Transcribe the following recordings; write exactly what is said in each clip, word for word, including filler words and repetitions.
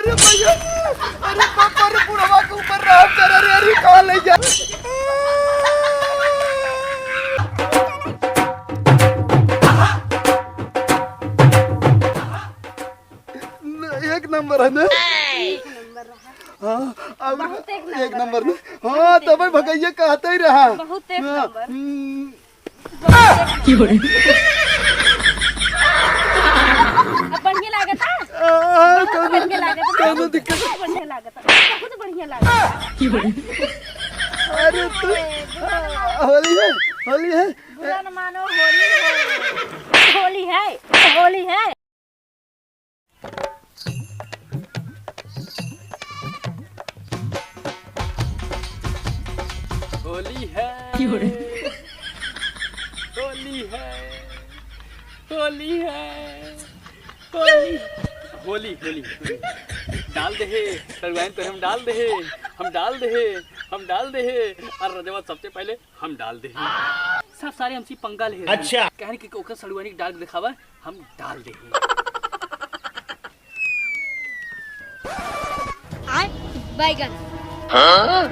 अरे भैया, अरे बाप रे, बुढ़वा के ऊपर राम चला रे, अरे कहाँ ले जा? न, एक नंबर है ना? एक नंबर रहा। हाँ, अब बहुत एक एक नंबर नंबर है। ना? हाँ, तबे भगैया कहते ही रहा। बहुत एक हाँ, नंबर। हम्म। बहुत एक नंबर। अब बढ़िया लागत है? आ, अब कौनो, बढ़िया लागत है? कौनो दिक्कत? बहुत बढ़िया लागत है, बहुत बढ़िया लागत है। अरे तू, होली है, होली है। बुरा न मानो, होली है। होली है, होली है। होली है। क्यों रे? होली है। होली है। होली। होली, होली, होली। डाल दे हे, सड़ुआइन तो हम डाल दे हे, हम डाल दे हे, हम डाल दे हे। अरे रजवा सबसे पहले हम डाल दे हैं। सब सारे हमसे पंगा ले रहे हैं। अच्छा। कह रहे कि ओकर सड़ुआनी डाल के दिखावा, हम डाल दे हैं। आय, बैगन। हाँ?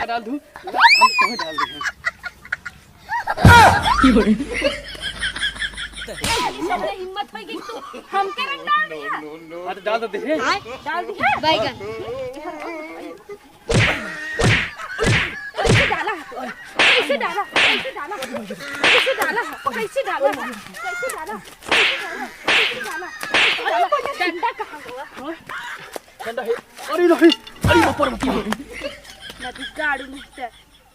डाल दूं? हम तुम्हें डाल दे हैं। तोहरे हिम्मत होई कि तू हमके रंग डाल दिया? हाँ, तो डाल तो दे। डाल दिया? बैगन। कैसे डाला? कैसे डाला? कैसे डाला? कैसे डाला? कैसे डाला? कैसे डाला? कैसे डाला? डंडा कहाँ हुआ? डंडा है। अरे नहीं, अरे ऊपर मत गिर। नदी गाड़ू नहीं तो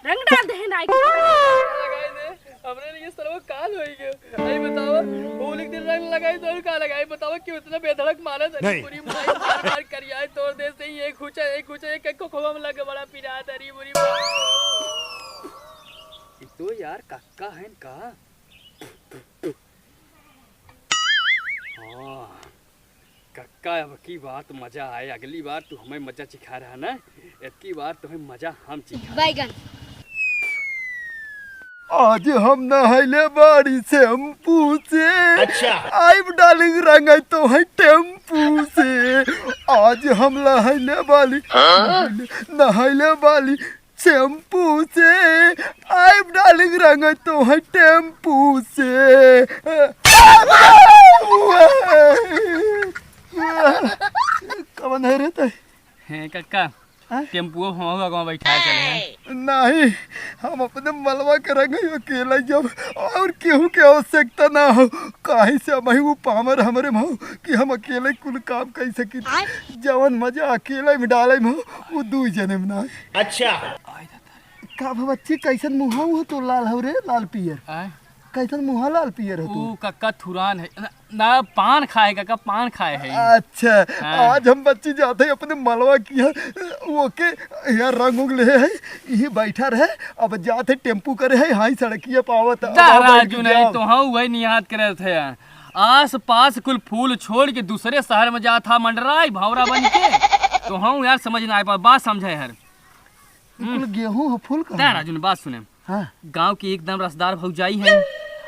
रंग डाल दे नाई के। लगाई दे, हमरे लिए सरवा काल होई गयो। आई बतावा, होली के दिन रंग लगाई तो का लगाई? बतावा क्यों इतना बेधड़क मारा था? नहीं। पूरी माई मार मार करियाए तोड़ दे से ही एक हुचा, एक हुचा, एक एक को खोवा में लगे बड़ा पिरा दरी बुरी माई। ई तो यार कक्का है का? हाँ। कक्का, अब की बार तो मजा आए, अगली बार तू हमें मजा चिखा रहा ना, अब की बार तुम्हें मजा हम चिखा। बैगन। आज हम नहैले बाड़ी शैम्पू से। अच्छा। आइब डालिंग रंगाई तोहई टेम्पू से। आज हम नहैले बाड़ी, हाँ? नहैले बाड़ी शैम्पू से, आइब डालिंग रंग तोहई टेम्पू से। कवन है रे तै? हैं कक्का, हाँ? टेम्पुओ हम आगवा बैठा चले हैं। नहीं, हम अपने मलवा के रंग अकेला जब और केहू के आवश्यकता ना हो, काहे से हम ही वो पामर हमरे में हो कि हम अकेले कुल काम कर सकी। जवन मजा अकेले में डाले में हो, वो दू जने में ना। अच्छा। का भा बच्ची, कैसन मुँह हो तो लाल हो रे, लाल पियर? आय? कैसन मुँह लाल पियर हो तू? ऊ कक्का थुरान है, ना, ना, पान खाए कक्का, पान खाए है। अच्छा, हाँ। आज हम बच्ची जाते हैं अपने मलवा की यहाँ, वो के यहाँ रंग उंग ले है, यही बैठा रहे, अब जाते टेम्पू करे है, हाँ सड़किया पावत। दा राजू नहीं तो हाँ वही निहात करे थे। आस पास कुल फूल छोड़ के दूसरे शहर में जात हा मंडराई भौरा बन के। तो हाँ यार समझ ना आए पा, बात समझे हर। कुल गेहूं ह फूल कहाँ दा है? राजू ने बात सुने। हाँ। गांव की एकदम रसदार भौजाई है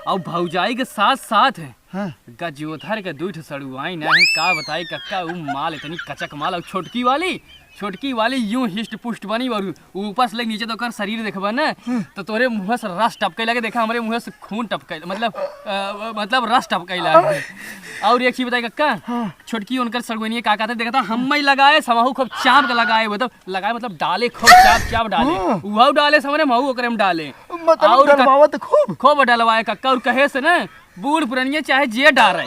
और भौजाई के साथ साथ है हाँ। गजोधर के दुई ठो सड़ुआइन है। का बताई कक्का, ऊ माल इतनी कचक माल और छोटकी वाली, छोटकी वाली यूं हिस्ट पुष्ट बनी और ऊपर से लेके नीचे तो ओकर शरीर देखबा ना हाँ। तो तोरे मुंह से रस टपके लगे। देखा हमरे मुंह से खून टपके, मतलब अ, मतलब रस टपके लगे। और एक चीज बताई कक्का, हाँ। छोटकी उनकर सड़ुआइनिया का कहते देखता हम ही लगाए, समहू खूब चाप के लगाए, मतलब लगाए मतलब डाले खूब चाप चाप डाले। हाँ। उहौ डाले समरे महू ओकरे में डाले। मतलब और डलवावत खूब? खूब डलवाए कक्का। और कहे से ना बूढ़ पुरनिया चाहे जे डारे।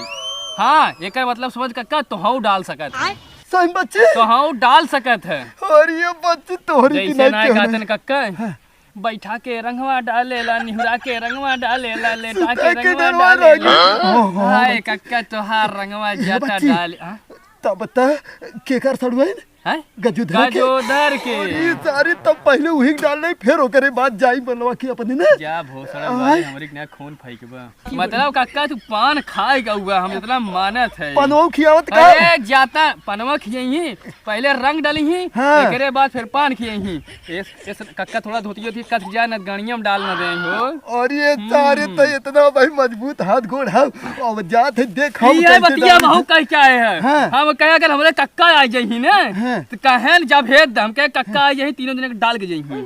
हाँ, एकर मतलब समझ कक्का तोहौ डाल सकत है। सही बच्ची? तोहौ डाल सकत है। और ये बच्ची तोहरी की जैसे नहीं ना कहते ना कक्का, हाँ। बैठा के रंगवा डालेला, निहुरा के रंगवा डालेला, लेटा के सुता के रंगवा डलवा डालेला। लगे। हाँ, हाँ, हाय बच्ची। कक्का तोहार रंगवा ए जाता बच्ची, डाले, हाँ? तब बता, केकर सड़ुआइन? हैं? गजोधर के? गजोधर के। अरे सारे, तब पहिले उही के डाल रही, फिर ओकरे बाद जाई बोलवा की अपनी ने। जा भोसड़ा आय। वाले, हमरे के ना खून फेंकबा। मतलब कक्का तू पान खाए गउआ, हम इतना मानत है। पनवा खियावत का? अरे जाता पनवा खियई ही, पहिले रंग डाली ही, हाँ। एकरे बाद फिर पान खियई ही। एस, एस, कक्का थोड़ा धोती होती कस जाए न गणिया में डाल न दे हो। अरे सारे, हम्म। तो इतना भाई मजबूत हाथ गोड़ है। अब जात है देख हम ये कैसे बतिया डाल बहु कह के आए हैं। हाँ। हम कहे अगर हमरे कक्का आ जाई ही ना, हाँ। तो कहे न जब भेद हम कहे कक्का आ जाई, तीनों जने के डाल के जाई ही।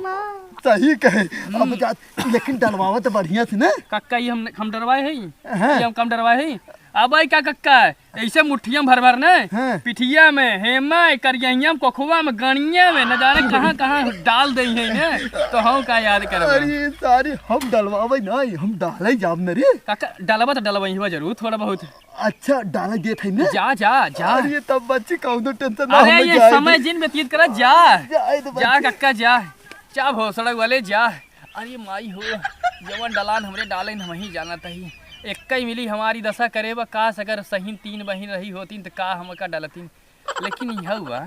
सही कहे। अब हम्म। जात, लेकिन डलवावा तो बढ़िया से ना। कक्का ये हम, हम डरवाए है, हाँ। ये हम कम डरवाए है। अब आई का कक्का, ऐसे मुठिया में भर भर ने, हाँ। पिठिया में, हेमा, करियहिया में, कोखवा में, गणिया में, न जाने कहाँ कहाँ डाल दे है ने, तो हम का याद करबे। अरे सारे, हम डलवावे नहीं, हम डाले जाब न रे। काका, डलवा तो डलवा ही हुआ जरूर थोड़ा बहुत। अच्छा, डाले देत है ना? जा, जा, जा। अरे तब बच्ची कौनो tension ना, अरे हम ये जाए समय दे। जिन व्यतीत करा, जा। जाए दे जा बच्ची। कक्का, जा। जा भोसड़ा वाले, जा। अरे माई हो, जवन डलान हमरे डाले न, वहीं जाना तही। एक्कई मिली हमारी दशा करे बा, काश अगर सहीन तीन बहिन रही होतीन, त का हमका डलतीन। लेकिन यह हुआ,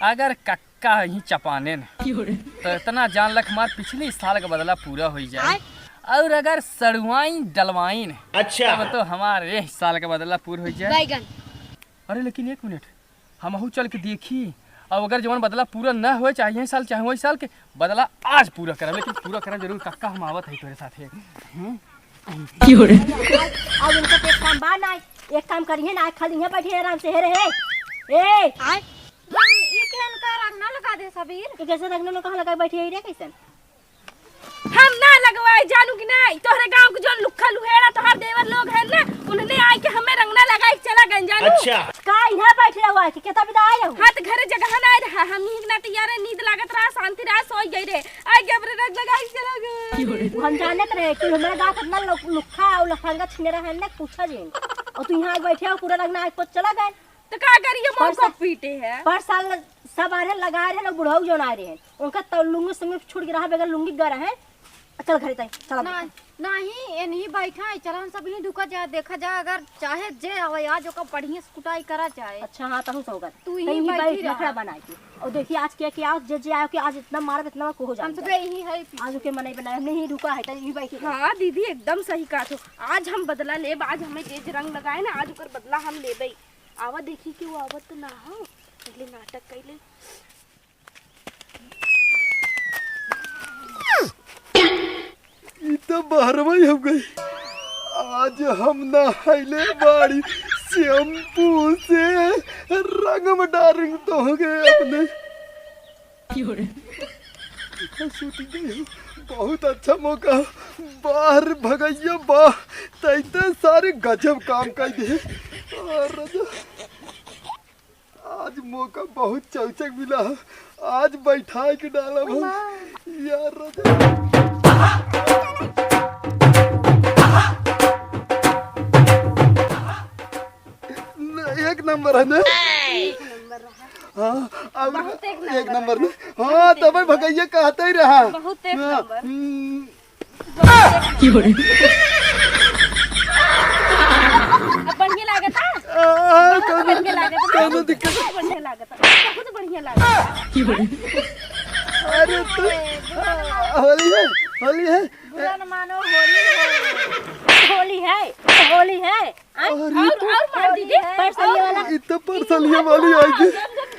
अगर कक्का ही चपाने न, तो इतना जान लख मार, पिछले साल का बदला पूरा हो जाए। आय। और अगर सड़ुआइन डलवाइन, अच्छा। तब तो हमारे साल का बदला पूरा हो जाए। बैगन। अरे लेकिन एक मिनट, हमहू चल के देखी, और अगर जवन बदला पूरा न होए, चाहे यही साल, चाहे वही साल के, बदला आज पूरा करब, लेकिन पूरा करब जरूर। कक्का, हम आवत है तोरे साथे। हम्म? अब उनका तो एक काम बा ना, एक काम करिए ना, खाली यहाँ बैठे आराम से, हे रे, हे। ए! आय? ये क्या इनका रंगना लगा दे, सबीर? ये कैसे रंगना लगा, लगा बैठे है रे, कैसन? हम ना लगवाई, जानू कि नहीं? तोहरे गांव के जौन लुक्खा लुहेड़ा तोहार देवर लोग हैं ना, उन्हने आइके हमें रंगना लगाइके चला गए, जानू। अच्छा। का यहाँ बैठ रहो आइके? केतना बिदा आए हो? हाँ, तो घरे जगह ना रहा, हम ही ना तैयार है, नींद लागत रहा, शांति रहा, सोई गई रे। आइके हमरे रंग लगाइके चला गए। हम जानत रहे कि हमारे गांव कितना लु-, लुक्खा और लफंगा छिनेरा है ना, पूछा जिन। और तू यहाँ बैठे हो, पूरा रंगना आइके चला गए। तो का करिए, पर मौका सा-, पीटे है। पर साल सब आ रहे, लगा रहे, लोग बुढ़ऊ जौन आ रहे हैं, उनका तो लुंगी सुंगी छूट के रहा, बगैर लुंगी गए रहे। चल घरे ताई, चल अब। ना, नहीं, ये नहीं बैठा है, चल हम सब यहीं ढुका जा, देखा जा, अगर चाहे जे आवे आज ओकर बढ़िया से कुटाई करा जाए। अच्छा, हाँ, तहु से होगा। तू तो यहीं यहीं बैठी बैठ रहा। नखरा बनाए के। और देखिए आज क्या, क्या आज जे, जे आयो कि आज इतना मारब, इतना को हो हम जाएगा। सब यहीं है पीछे। आज ओके मनाई बनाए, हमने ही ढुका है, तो यहीं बैठी रह। हाँ दीदी, एकदम सही कहा तो। आज हम बदला लेब, आज हमें जे, जे रंग लगाए ना, आज ओकर बदला हम लेबे। आवा देखी कि वो आवत तो ना हो, पहले नाटक कैले। ई तो बहरवा ही हो गई। आज हम नहाइले बाड़ी शैम्पू से, रंग में डारिंग तो हो गए अपने। क्यों रे? इतना shooting गई हो, बहुत अच्छा मौका। बाहर भगैया बा, तैते सारे गजब काम कर दे। और राजा, आज मौका बहुत चौचक मिला है, आज बैठा के डाला हम। यार राजा। न, एक नंबर है ना? एक नंबर रहा। हाँ, अब बहुत एक एक नंबर नंबर ना? रहा। हाँ, बहुत एक तबे नंबर। भगैया कहते ही रहा। बहुत एक हाँ, नंबर। हम्म। बहुत एक नंबर। अब बढ़िया लागत है? आ, बहुत कौनो, बढ़िया लागत है। कौनो दिक्कत? बहुत बढ़िया लागत है। बहुत बढ़िया लागत है। अरे तू, होली है, होली है। बुरा न मानो, होली है। होली है, होली है। आय, अरे और, तो और मार दीदी, परसलिया वाला। ई तो परसलिया वाली आएगी।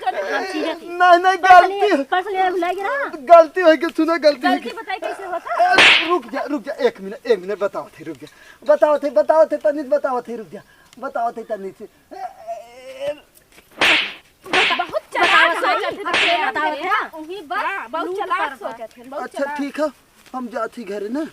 नहीं, नहीं, परसलिया, गलती। परसलिया भुला गया ना। गलती हो गई, सुनो, गलती हो गलती गई। बताई कैसे होता? ए, रुक जा, रुक जा, एक मिनट, एक मिनट, बताओ थे, रुक जा। बताओ थे, बताओ थे, तनिक बताओ थे, रुक जा। बताओ थे, तनिक से। ए, ए, बहुत चालाक बताओ सोचत थे, थे, बताओ थे। उही बात हाँ, बहुत लूट चालाक करबा। सोचत थे, बहुत अच्छा, चालाक। ठीक है, हम जात ही घरे ना,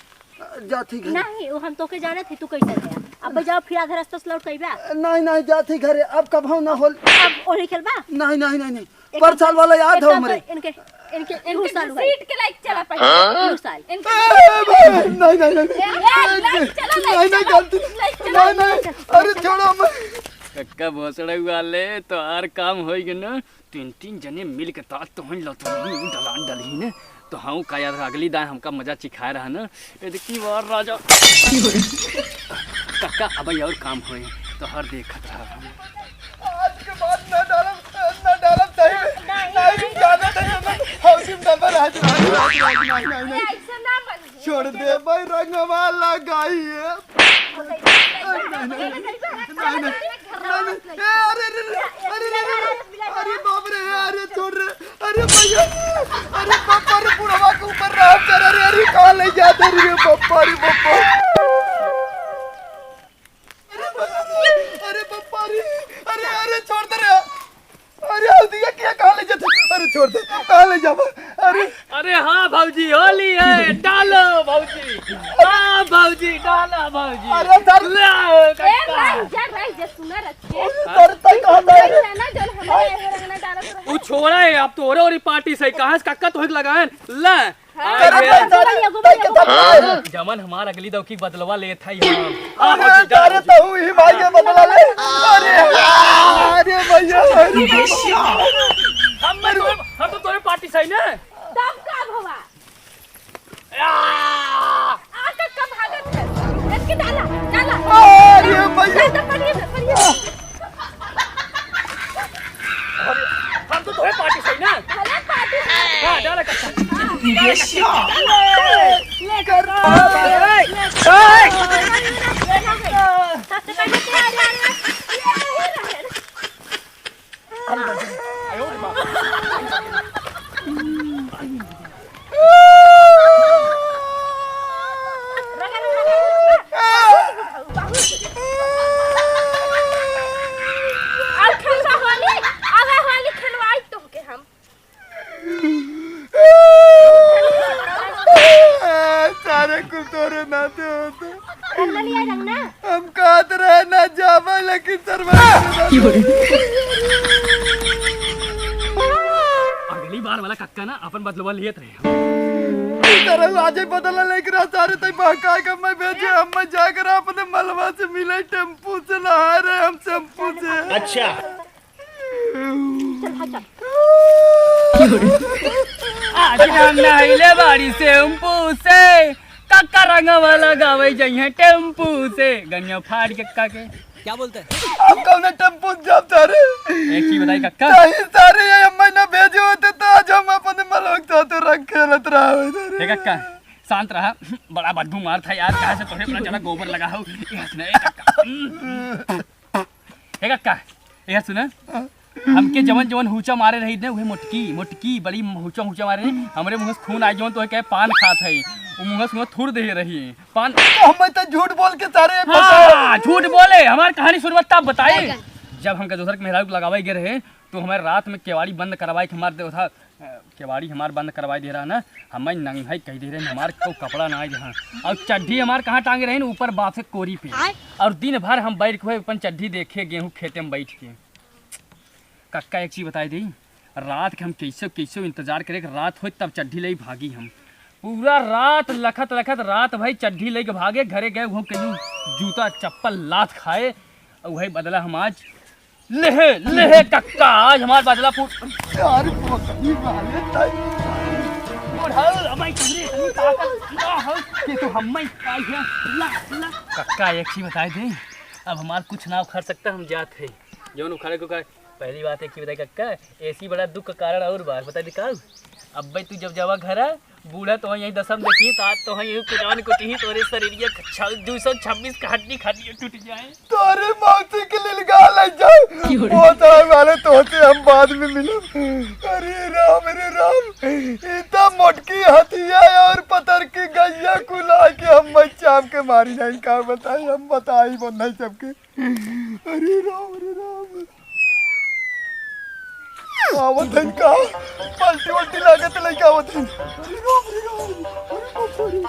जात ही घरे। नहीं, वो हम तोके जानत ही, तू कैसे है। अब जाओ, फिर आधा रास्ता से लौट के अइबा। नहीं, नहीं, जात ही घरे, अब कबहू ना होल। अब होली खेलबा? नहीं, नहीं, नहीं, नहीं। एक पर साल वाला याद एक है काम हमरे। कर, इनके, इनके, इनके घुसा लो भाई। सीट के लाइक चला पाए। हाँ? घुसा लो। इनके ए, ए, ए, नहीं, नहीं, नहीं, ए, ए, लाइक चला, लाइक नहीं, नहीं, चला। गलती। लाइक चला। नहीं, नहीं, अरे छोड़ो मैं। कक्का भोसड़ा वाले, तोहार काम होई गए ना। तीन, तीन जने मिल के तात तो हन लतनी दलान डलही ने। तो हाँ, का याद रहा, अगली दाएं हमका मजा चिखाए रहा ना। ए देखी वार राजा। कक्का, अब और काम होए, तो हर देखत रहा हम। आज के बाद ना डालब, ना डालब, सही में। अरे, जाना था, जाना था। हौसी में डबल हाथ, हाथ, हाथ, हाथ, नहीं, नहीं, नहीं। ऐसे ना बन। छोड़ दे भाई, रंगवा लगाई है। नहीं, नहीं, नहीं, नहीं, नहीं। ए, अरे, अरे, अरे, अरे, अरे, अरे, बाप रे, अरे, छोड़ रे। अरे भैया, अरे बाप रे, बुढ़वा के ऊपर राम चल रे, अरे कहाँ ले जाते रे, बाप रे, बाप। अरे बाप रे, अरे बाप रे, अरे, अरे छोड़ दे रे। अरे हल्दिया क्या कहाँ ले जाते? अरे छोड़ दे, कहाँ ले जावा? अरे अरे हाँ भौजी, होली है, डालो भौजी। हाँ भौजी, डालो भौजी। अरे सर। ला, ए, कक्का। रह जा, रह जा, सुना रखे। अरे सर, तय कहाँ था? रह जा ना, जौन हमारे यहाँ रंगना डालत रहे। तू छोड़ा है, अब तो ओरे ओरी पार्टी सही। कहाँ से कक्का तोहे के लगाएन? ला। हाँ, अरे हाँ, सर, एगो तय एगो के तब जमन हमार अगली दौकी बदलवा लेत है हम। अरे, अरे, तू ही भाई के बदला ले। अरे, अरे भैया, अरे। हम, हम तो तोरे पार्टी सही ना। तब का भवा? आ! आ, तब का भागत है? इनके डाला, डाला। अरे भैया। डाला, पनिया में, पनिया में। अरे, हम तो तोहे पार्टी सही ना। भले पार्टी सही। हाँ, डाला कच्चा। हाँ। ये क्या? ले कर। ए, ए, ए। और खेलबा होली, आवा होली खेलवाई तोहके हम। सारे कुल तोरे नाते होते। रंग ना लिया, रंग ना। हम कहत रहे ना जाबे, लेकिन सरवा अगली बार वाला कक्का ना अपन बदलवा लियत रहे। सरवा आज ही बदला लेके रहा सारे, तई बहका के मैं भेजे, हम मैं जाकर अपने मलवा से मिले, टेम्पू से नहा रहे हम, टेम्पू से। अच्छा। चल, भाग, चल। आज हम नहैले बाड़ी शैम्पू से, कक्का रंगवा लगावे जइहें टेम्पू से। गनिया फाड़ के कक्का के। क्या बोलते हैं? हम कौने टेम्पू से जाब सारे? एक चीज बताई कक्का। कहीं सारे ये अम्मा ना भेजे होते तो आज हम अपने मलोक साथ रंग खेलत रहा होते रे। ए कक्का, शांत रहा। बड़ा बदबू मार था यार, कहाँ से तोहे बड़ा जरा गोबर लगा हो। ए हंस ना, ए कक्का। ए कक्का, ए सुना, हमके जवन जवन हुचा मारे रही ने, उहे मोटकी, मोटकी, बड़ी हुचा हुचा मारे रही, हमरे मुँह से खून आई, जवन तोहे कहे पान खात है, उ मुँह से थूर दे रही पान। तो हम तो झूठ बोल के सारे हाँ, बताए। झूठ बोले, हमार कहानी सुनबा तब बताए। जब हमके दोसर के मेहरारू के लगावे गए रहे, तो हमारे रात में केवाड़ी बंद करवाए के हमार देवता अ, केवाड़ी हमार बंद करवाए दे रहा ना, हमें नंगाई कह दे रहे, हमार को कपड़ा ना आए रहा। और चड्ढी हमार कहाँ टांगे रहे ना, ऊपर बाँस के कोरी पे। आय। और दिन भर हम बैठ के अपन चड्ढी देखे, गेहूँ खेते में बैठ के। कक्का एक चीज बताई दी, रात के हम कैसे कैसे इंतजार करे कि रात होई तब चड्ढी ले भागी हम। पूरा रात लखत लखत रात भई चड्ढी लेके भागे, घरे गए, वो कहीं जूता चप्पल लात खाए, और वही बदला हम आज लेहे, लेहे कक्का, आज हमार बदला पूर-, यार, बहुत ही मारे ताई। और हल, अब आई तुमरे इतनी ताकत ना हो कि तू हम में आई है। ला, ला। कक्का, एक ही बताए दे, अब हमार कुछ ना उखाड़ सकता, हम जात है। जौन उखाड़े को उखाड़। पहली बात एक ही बताए कक्का, एसी बड़ा दुख का कारण और बार, बता दे का? अब भाई तू जब जावा घर, बूढ़ा तो यही दशम देखी, तो आज तो यही कुजान कुटी ही, तोरे शरीर के छ-, दो सौ छब्बीस का हड्डी खाटी टूट जाए। तोरे मौसी के लिए गा ले जाओ। क्यों रे? वो तो वाले तो होते हम बाद में मिलो। अरे राम, अरे राम, इतना मोटकी हथिया और पत्थर की गैया कुला के हम मैं चाप के मारी जाए। का बताई, हम बताई वो नहीं सबके। अरे राम, अरे राम। आवत हैं का? पलटी वलटी लागत लइका आवत हैं। अरे राम, अरे राम, अरे बाप रे।